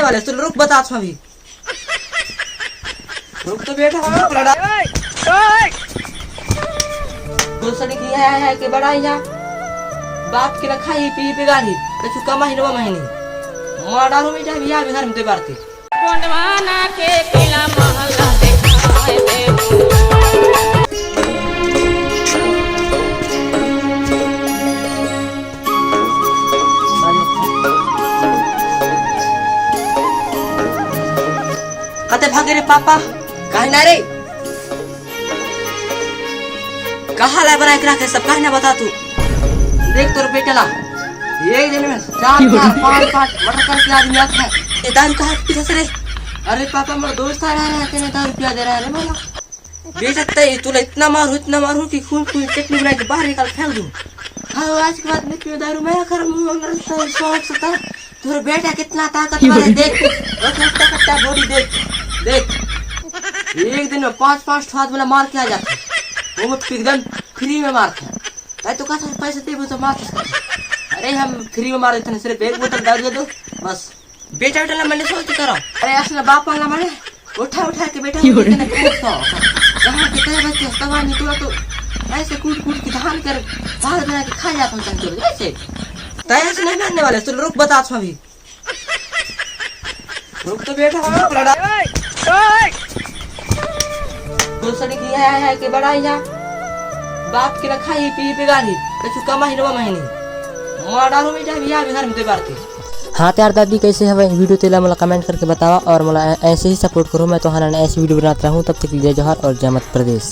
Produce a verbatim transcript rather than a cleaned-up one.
अरे सुन, रुक, बतात हँव अभी। रुक तो बेटा, हाँ, लड़ा। दूसरी की है, है कि बड़ा यहाँ बाप के रखा ही पी बिगाड़ी, कछु कमा ही नवा महीने। मारा रो बेटा, बिया भी घर में दे बार के। गोंडवाना के किला महल दिखाए दे। कते भागे रे पापा? काहे ना रे? कहाँ लाए बना के रखे सब, काहे ना बता तू? देख तोर बेटा ला, एक दिन में चार, चार, पाँच, पाँच मर्डर करके आदमी आता है। ये दारू कहाँ पीता से रे? अरे पापा, मोर दोस्त आ रहा है, तेने दारू पिया दे रहा है रे मोला। बेशक तय तुला इतना मारू, इतना मारू कि खून, खून चटनी बना के बाहर निकाल फेंक दूँ। हाँ, आज के बाद मैं पीऊँ दारू, मैं कर मुँह अंदर से शौक से था। तोर बेटा कितना ताकत वाला है, देख। देख, कट्टा, कट्टा बॉडी देख, देख। एक दिन में पाँच, पाँच ठो हाथ वाला मार के आ जाता है। वो एकदम फ्री में मारता है। भाई तो कहता है, पैसे दे, वो तो मार सकता है। अरे, हम फ्री में मार देते हैं, सिर्फ एक बोतल दारू दे दो, बस। बेटा, बेटा, ला, मैंने सोच करो। अरे, असला बाप वाला मैंने उठा, उठा के बेटा, क्यों रे? इतने कूद पाओ। कहाँ के तय बच्चे, तवा नहीं तोड़ा तो ऐसे कूद, कूद के धान कर, बाहर बना के खा जाता हूँ, चल, चल, ऐसे। तय ऐसे नहीं मानने वाले, सुन, रुक, बतात हँव अभी। रुक तो बेटा, हाँ, लड़ा। दूसरी की है, है कि बड़ा यहाँ बाप के रखा ही पी बिगाड़ी, कछु कमा ही नवा महीने। मारा रो बेटा, बिया भी घर में दे बार के। हाँ तो यार दादी, कैसे हवे वीडियो, तेला मोला कमेंट करके बतावा और मोला ऐ-, ऐसे ही सपोर्ट करो। मैं तो हर ऐसी वीडियो बनात रहूँ। तब तक के लिए जय जोहार और जय मध्य प्रदेश।